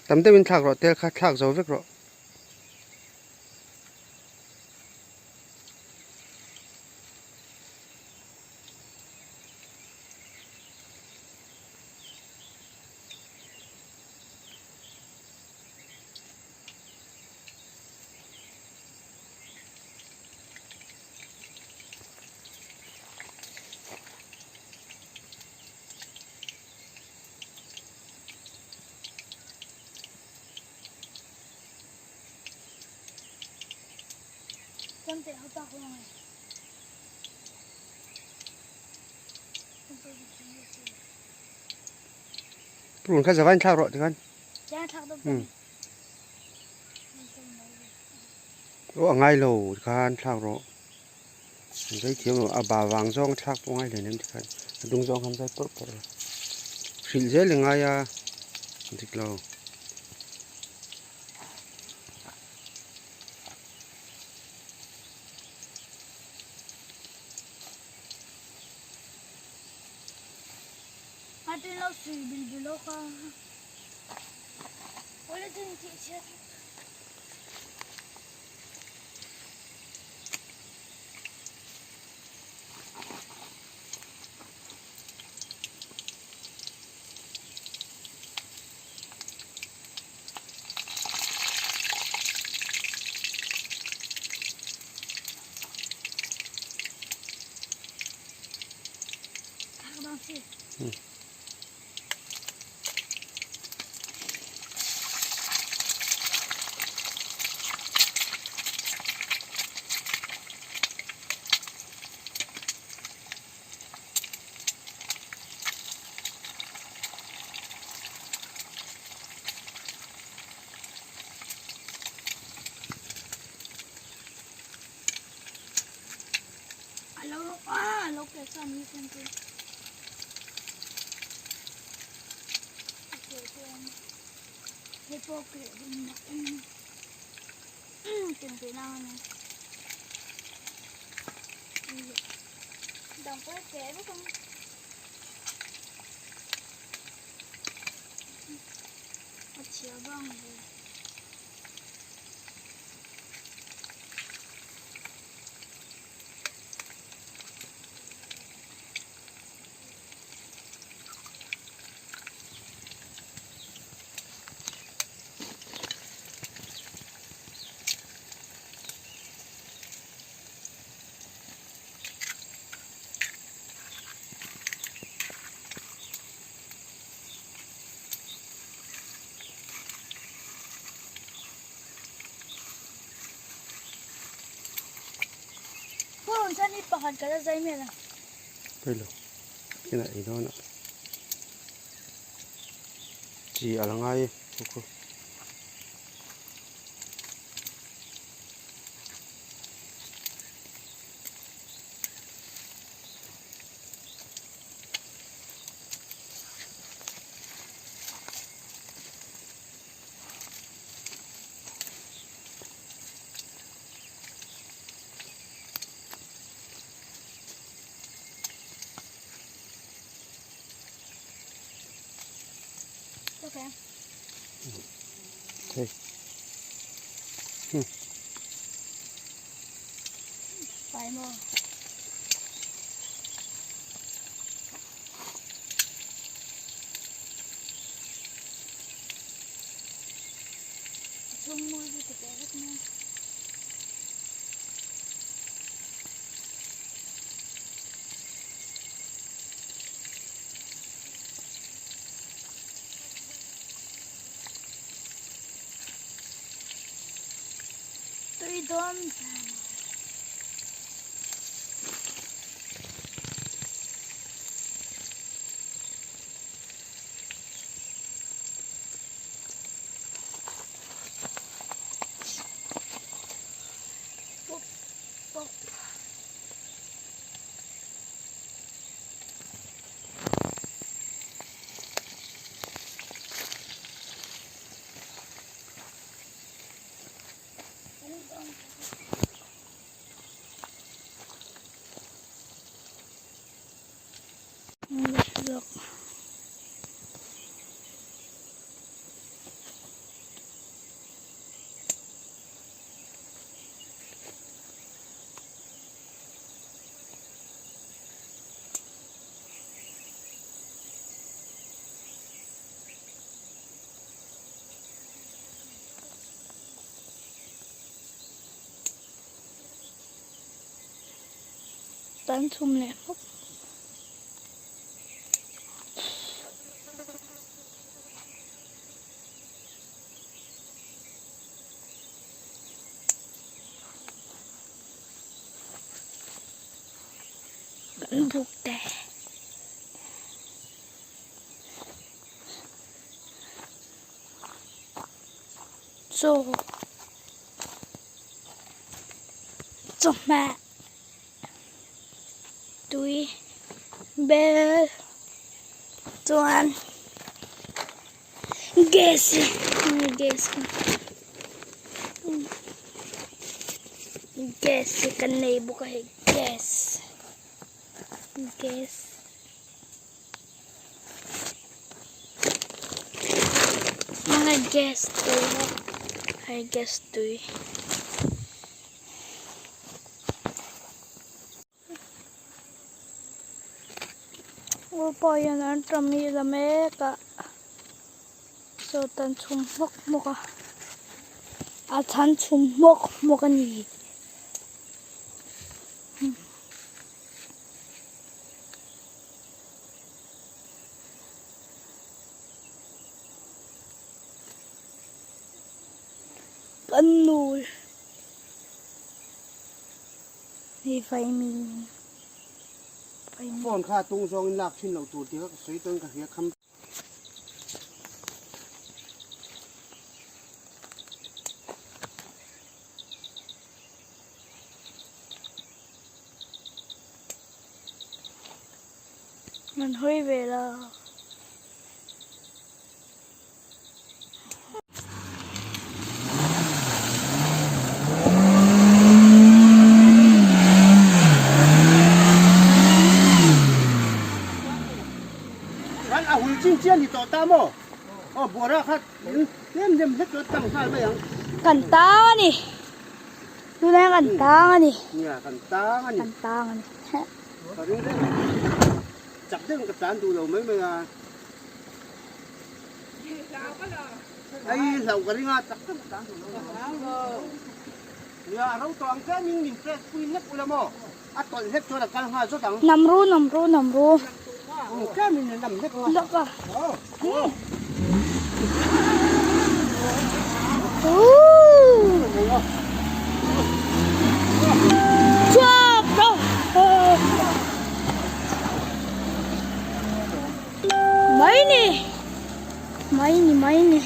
Tam deuhin thlak rawh tel kha thlak zo vek rawh. Purun kha zavain thlak rawh tikhan. Aw a ngai lo tikhan thlak rawh. An zai thiam lo a ba vang zawng thlak pawh ngai hleinem tikhan a dung zawng khan zai pawrh pawrh a. Hrilh zel i ngai a dik lo. Pawilo kinah ei dawn a chi a la ngai e khu khu. Thei. Tan chhum leh hmawk. Kan buk te. Chaw chawhmeh tui bel chuan gas hi gas gas hi kan nei bawk a hei gas gas. Mga gas tui hei gas tui. Aw pawh hian an ṭam hi la mek a chaw tan chhum hmawk hmawk a a chhan chhum hmawk hmawk a ni. Kan nu hi vaimim vaimim. Phone kha tung zawngin lak thin loh tur tih kha ka sawi tawn ka hria kham. An hawi ve la. Chuan a hul chin chian ni tawh ta maw? Aw buara kha tlem nem hlek chu a tang nghal mai ang. Kan tang a ni. Tunah hian kan tang a ni. Nia kan tang a ni. Kan tang a ni. Ka ring reng a. Chak deuhin ka tlan duh lo mai mai a. Ai hlauh ka ring a chak deuhin ka tlan duh lo mai mai. Nia a ro tawh ang che ning min press pui hlek ula maw? A tawlh hlek chuan a kal nghal zawt ang. Nam ru nam ru nam ru. Tlem in a nam hlek ang a. Lawk a. Chhuak rawh. Mai ni. Mai ni mai ni.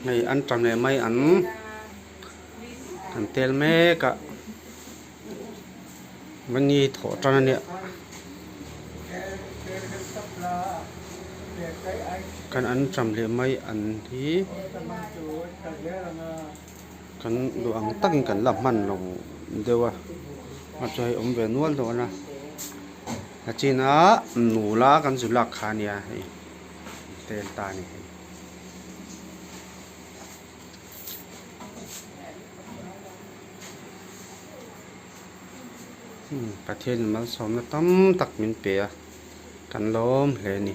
Hei an ṭam leh mai an an tel mek a mani thawh ṭan a nia kan an ṭam leh mai an hi. Kan duh ang takin kan la hman lo deuh a a chu hei awm ve nual dawn a a chin a nula kan zu lak kha ania hei tel ta a ni hei. Pathian in malsawmna tam tak min pe a kan lawm hle a ni.